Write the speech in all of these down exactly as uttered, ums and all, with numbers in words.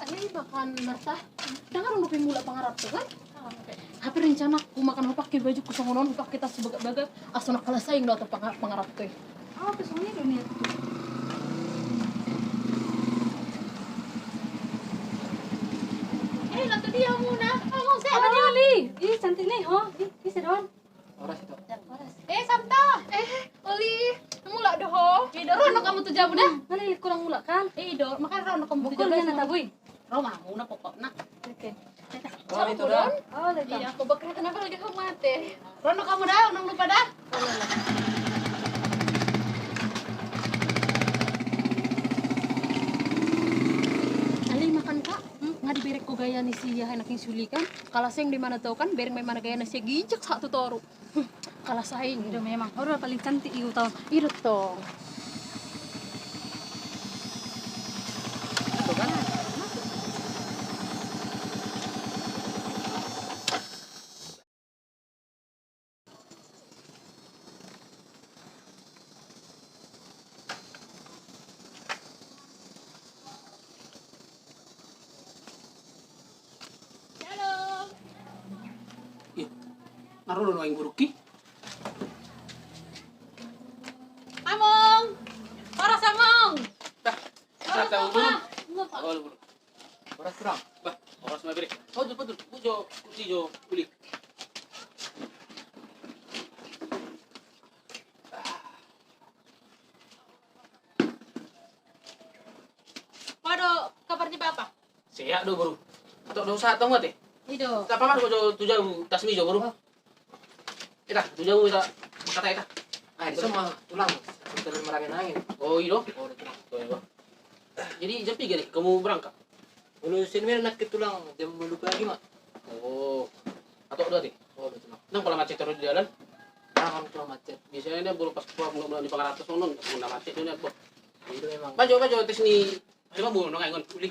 Alai ma kan Marta, ndang adong dope mulak pangarapto kan? Hape rencanangku ma kan hupake bajungku songon on, hupake tas bagak-bagak, asa na kalas saing do ahu panga-, pangarapto i. Ahu pe songon i do niatku. Eh, laho tu dia hamuna? Ahu, saya. Oli, oli. Ih, cantik ni ho. Ih, ih, sedoan. Horas, Ito. Eh, Santa. Eh, Oli. Mulak do ho? I do, ro annon hamu tu jabu da. Nalilit hurang mulak kan? I do, makana ro annon hamu tu jabu. Mukul dia na tabu i. Ro ma hamuna pokokna. Oke. Ro ma hamuna da. Olo, Ito. Iya, aku bakal kenapa lagi hamu mate. Ro annon hamu da, unang lupa da. Alai ma kan, Kak, nga dibereng ho gaya ni si aha, anak ni si Uli kan? Kalas saing do imana tu ahu kan, bereng ma imana gaya na sian ginjang sahat tu toru. Kalas saing. I do memang, ho do paling cantik i tu ahu. I do tong. Ih, na ro do nuaeng borungki. Among! Horas, Among! Dah, horas, Among! Horas, Among! Horas, Among! Bah, horas ma, bere. Paujul, paujul. Bujo, kunci jo, Uli. Aha do kabar ni bapa? Sehat do, boru. Tok do sahat hamu ate? I do. Ita pamat jo tu jabu tasmi jo, boru. Oh. Ita tu jabu ita mangkatai ita. Ah, di son ma tulang. Sebentar marangin-angin. Oh, i do? Oh, di tulang. Oh, iya. Jadi jam piga ni hamu berangkat? Molo sian Medan nangkin tulang jam ualu pagi ma. Oh. Atok do ate? Oh, betul. Ndang pola macet torus di dalan? Ndang pola macet. Biasana dia molo pas mulak-mulak ni pangaranto songon on, na macet do nian, bah. Itu memang. Bah, jo, bah, jo, tes ni. Ada mamburu nunga ingon, Uli.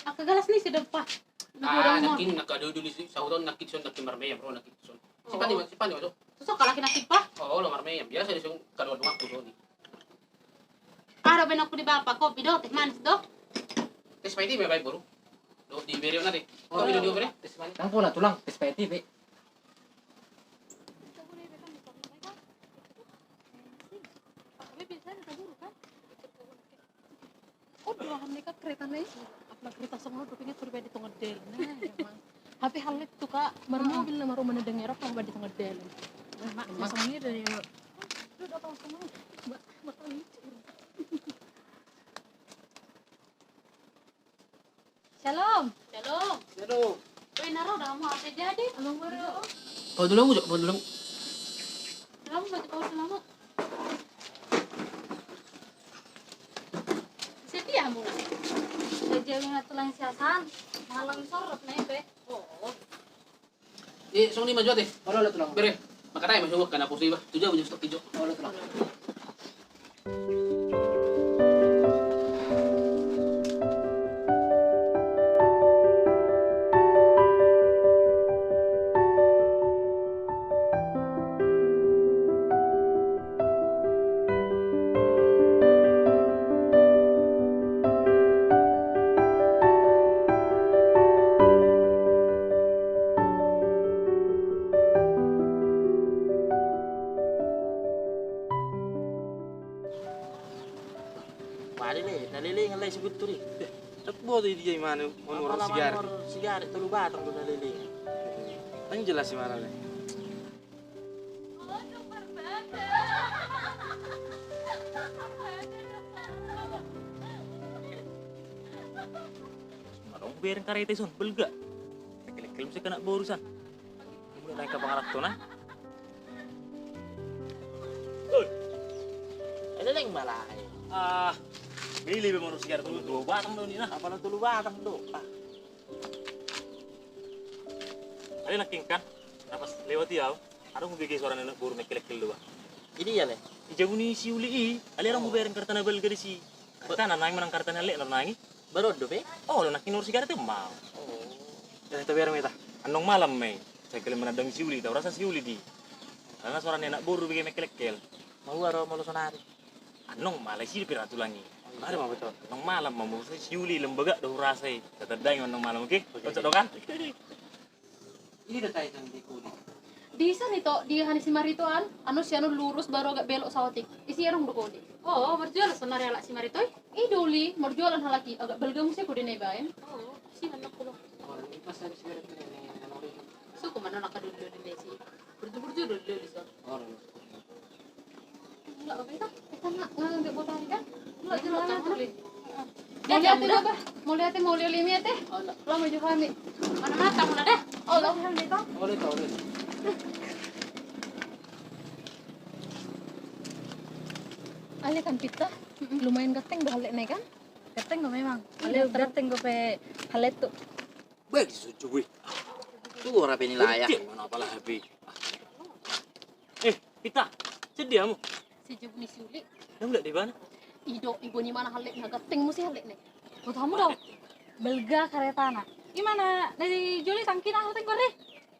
Angka galas ni si Depa. Ah, nangkin, nangka dulu, dulu si sahuton, nangkin son, nangkin marmeam, ro, nangkin son. Simpan di ma, simpan di ma, jo. Susu kalaki nangkin, bah. Oh, lo marmeam. Biasa di son, kadua-dua aku, so ni. Aha do baenonku di bapa, kopi do, teh manis do? Teh Spaitti ma baen, boru. Do di bere on ate. Kopi do di bere. Teh manis. Ndang pola tulang, Teh Spaitti pe. Oh, dua han ni, Kak, kereta na i. Apa kereta songon on do, pengen suruh baen di tonga dalan. Nah, emang. Hape halet tu, Kak, marmobil na marumah na dengerok, Kak, baen di tonga dalan. Mak, songon i do ya. Lu udah tahu semua. Ba-, bakal lucu. Shalom. Shalom. Shalom. Weh, na ro do hamu, ate jadi. Shalom, Bro. Padulang, Bro, padulang. Shalom, Bro, shalom. Setia hamu na. Setia dengan tulang siasan, malang sorot na ipe. Oh. Eh, songon i ma jo ate. Olo, olo, tulang. Bere, mangkatai ma jo, kan apo sudah iba. Tu jabu jo stok ijo. Olo, tulang. Pade le, na leleng alai si Guntur i. Eh, tak boto i dia imana, manuhor sigaret. Manuhor sigaret, tolu batang do na leleng. Ndang jelas imana le. Adong bereng kareta i son, balga. Lekel-lekel muse anak boru san. Mulak nai ka pangaranto na. Oi. Ede leng malai. Ah, milih be manusia, tolu dua batang do ni na. Apala tolu batang do. Ah. Ale nangkin kan, na pas lewat i au, adong hubege suara ni anak boru mengkelek-kelek do ba. Jadi ya le. Di jabu ni si Uli i, ale adong hubereng kareta na balga disi. Kareta na nangin manang kareta na leleng na nangin. Baru dope? Oh, lo nangkin manuhor sigaret ma. Oh. Jadi tabereng ma hita. Annon malam ma i. Sai kali manandang si Uli, tau rasa si Uli di. Karena suara ni anak boru hubege mengkelek-kelek. Maua ro molo sonari. Annon ma, alai si do pe ra tulang i. Ada ma betul. Nang malam ma muse si Juli lembaga do rasa i. Tatandai nang malam, oke? Cocok do kan? Ini do tai nang di kuli. Di sana ito, di hana si Marito an, anu si anu lurus baru agak belok saotik. Isi erong do kuli. Oh, marjual sonari halak si Marito i? I do uli, marjualan halak i, agak balga muse kuli na ibaen. Oh, si mana kulo. Oh, ini pas ada si Marito ini, anu. Suku mana nak kadul dulu di Messi. Burju-burju dulu di sana. Oh, Mauliate, Baba. Mauliate, mauliate, mauliate. Laho ma jo hami. Mana mata mula dah. Olo. Ale kan Pita, lumayan ganteng do hallet na i kan? Ganteng do memang. Ale ganteng dope hallet tu. Baik, suju gue. Tu ora pe ni layak. Mana pala hape. Eh, Pita, sedih kamu? Sejuk ni si Uli. Dang udah di mana? I do, ibo ni mana hallet na, ganteng muse hallet na i. Buat kamu do. Balga karetana. I mana na si Juli tangkina, hallet na i.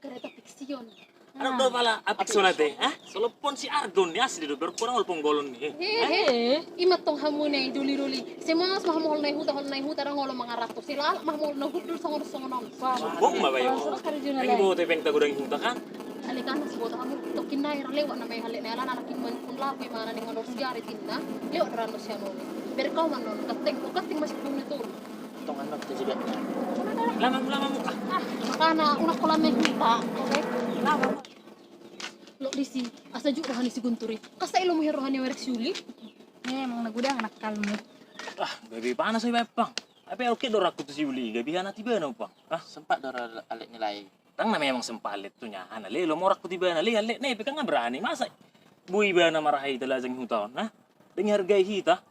Kareta fiksion. Anak do pala apik sona te, ha? Solopon si Argon ni asli do, berkurang walaupun golon ni. Hehe. I ma tong hamu na i doli-doli. Semas ma hamu hol na i huta, hol na i huta, dang olo mangaranto. Silalap ma hamu hol na i hundul songon songon on. Sombong ma bayo. Lagi bawa tepeng tagodang i huta kan? Ale kan, si boto hamu tokin na i ra lewat nama i hallet na i, alana anak i manukun lapo i mana ningan dos gari tinna. Lewat ra dos sian on. Berkau manon, ganteng, ganteng masih pun itu. Tongan nok tu juga. Lama mu, lama mu. Ah, makana unang holan na i huta. Oke. Lama mu. Lok disi, asa juk roha ni si Guntur i. Kasa ilo mu he roha ni werek si Uli. Memang na godang anak kalmu. Ah, gabe panas ai bapang. Ape oke do rakku tu si Uli, gabe hanat ibana upang. Ah, sempat do ra-, hallet ni lae. Dang na memang sempat hallet tu nya, ana le lo morak tu ibana le hallet na i pe kan berani masa. Boi ibana marahai talajang huta on, nah. Dang hargai hita.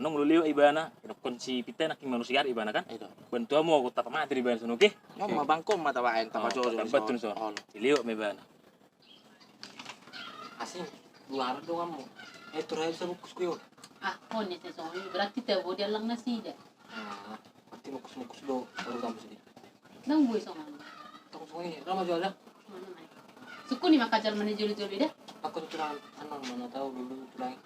Anong lo lewat ibana, dokkon si Pita nangkin manusia ibana kan. Bantu hamu aku tapa mati ibana sono, oke? Ngom ma bangkon ma tabaen tapa jojo. Bantu sono. Lewat ma ibana. Asing, dua alat dong kamu. Eh, terakhir saya bukus kuyo. Ah, oh, ni saya sono. Berarti tabo di alang nasida. Ah, berarti bukus-bukus do baru kamu sedih. Nang gue songon i. Tong songon i, ra ma jo aja. Sukuni maka jal mana joli-joli dah. Aku tu tulang, anu, mana tahu dulu tulang.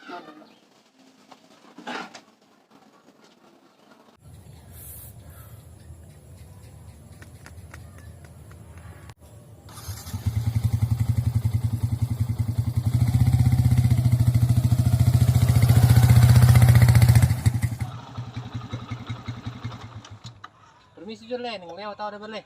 Permisi jo le, ning lewat au da bale.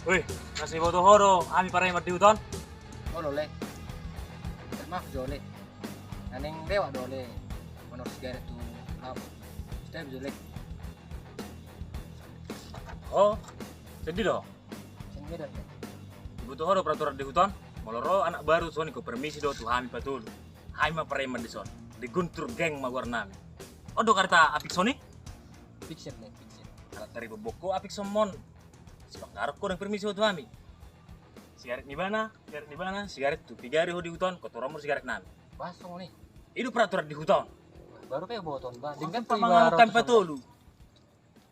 Weh, na so diboto ho do hami pareman di huta on? Olo le. Maaf jo le. Naeng lewat do le. Manorsi garet tu lapo. Step jo le. Oh, sedih do. Diboto ho do peraturan di huta on, molo ro anak baru songon i ho permisi do tu hami patolu. Hami ma pareman dison, di Guntur Geng ma goarnami. On do kareta apik soni? Fiksen ne, fiksen. Alat dari bobok ho apik somon. Sipangaruh ho dang permisi ho tu hami. Sigaret ni bana, sigaret ni bana, sigaret tu pigari ho di huta on, kotoran molo sigaret nami. Bah songon i. I do peraturan di huta on. Baru pe boton bah. Denggan tu iba ro tu hami patolu.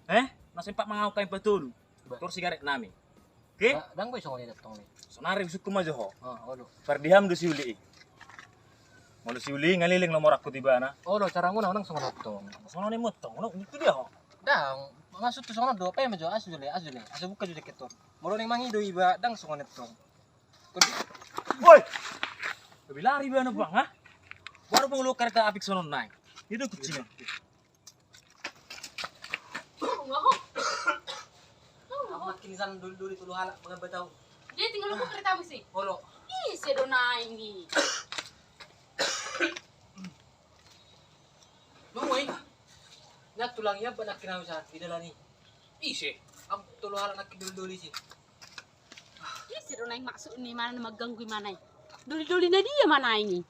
Eh? Na sempat mangauk hami patolu. Tor sigaret nami. Oke? Dang boi songon i datong ni. Sonari sukku ma jo ho. Pardiham do si Uli i. Molo si Uli ngaleleng lo morakku tu ibana. Olo, cara nguna unang songon i tong. Songon i motong, unang itu dia ho. Dang, maksud tu songon do, pe ma jo, asu jo le, asu jo le. Asu buka jo jaket tong. Molo ning mangido iba, dang songon i tong. Woi. Lebih lari ibana bang, ha? Baru pengulu kereta apik sonon naik. Itu kucing. Makin san duri-duri tulu halak mengapa tahu. Dia tinggal lu kereta besi. Olo. Ih, sedo naik ni. Mau ai. Nak tulang ya buat nak kenal sa di dalam ni. Ih, se. Am tulu halak nak duri-duri si. Ih, sedo naik maksud ni mana mengganggu mana. Duri-duri na dia mana ini.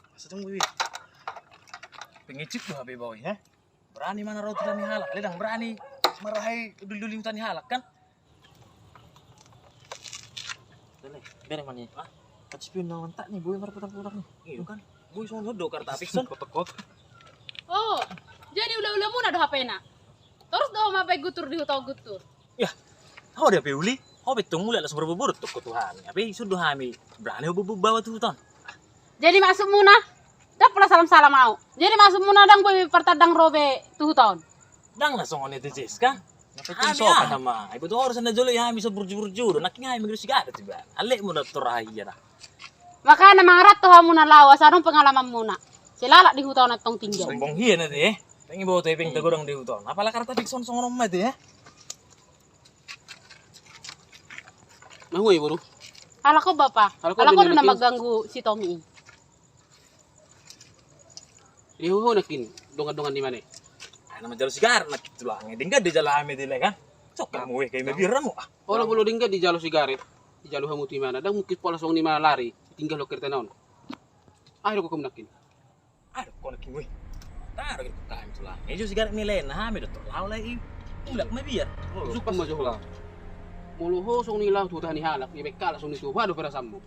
Masa tunggu i. Pengecek do hape bau i, ha? Berani mana ro tu huta ni halak, ale dang berani. Marahai duli-duli huta ni halak kan? Bere mani. Hah? Tapi pion na mantap ni, boi marputar-putar ni. Iyo kan? Boi songon do karta fix on. Kotok-kotok. Oh, jadi ula-ulamuna do hapena. Torus do ho mambaen guntur di huta on, guntur? Yah, ho do hape uli. Ho pe tong mulak langsung marboru-boru tong tu hami. Hape ison do hami berani ho bawa tu huta on. Jadi maksudmuna? Ndang pola salam-salam au. Jadi maksudmuna ndang boi partandang ro be tu huta on? Ndang na songon i ate Jeska. Hami aha ma, iboto ho do sian na jolo i hami so burju-burju do, nangkin hami mangidop sigaret iba. Alekmu do tor aha ia da. Makana mangaranto hamuna laho asa adong pengalamanmuna. Sai lalap di huta on antong tinggal. Sombong hian ate e. Ndang iboto hepeng tagodang di huta on. Apala karta fix on songon on ma ate e. Mahua i boru? Halak on bapa. Halak on do na mangganggu si Tomi i. Dihuhona nangkin dongan-dongan ni imana i. Ai na manjalo sigaret nangkin tulang. Denggan dijalo hami ate Ilek kan. Sok hamu e, kai ma biar hamu ah. Olo, molo denggan dijalo sigaret, dijalo hamu tu imana, ndang mungkin pola songon i ma lari tinggal ho kereta na on. Aha do hukum nangkin? Aha do hukum nangkin, weh? Taro gitu kami tulang. Ijo sigaret ni Ilek, na hami do tor laho Ilek i. Mulak ma biar. Hukum ma jo tulang. Molo ho songon i laho tu huta ni halak, dibaen halak songon i, tu aha do perasaanmu?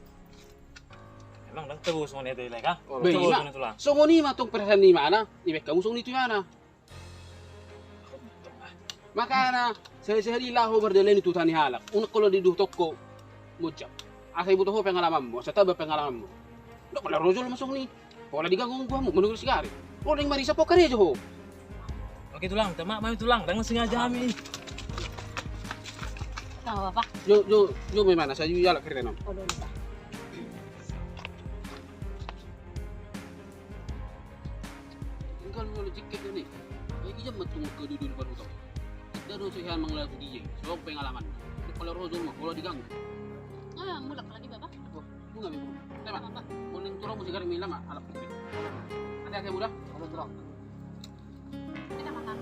Emang ndang tabo songon i ate Ilek ah? Be, tabo ima songon i tulang. Songon i ma tong perasaan ni imana, dibaen hamu songon i tu imana. Makana sahali-sahali laho mardalani tu huta ni halak, unang holan didohot ho monjak. Asa iboto ho pengalamanmu, asa tamba pengalamanmu. Ndang pola ro jolma songon i. Pola diganggu-ganggu hamu, manungkil sigaret. Ro deng marisa po karejo ho. Oke tulang, minta maaf ma hami tulang, ndang sengaja hami. Sama bapa. Jo, jo, jo, memang asa jo halak kereta na on. Oh, dosa. Tinggal molo jingkek ini. Baik ijam matung ke dudul baru tau. Kita do sehat manglagu dia. So pengalaman. Kepala rojo mah kalau diganggu. Ah, mulak lagi bapa. Oh, lu nggak bingung. Tema. Apa? Mau ning turun musik ada mila mah alat. Ada yang muda? Ada turun. Kita makan.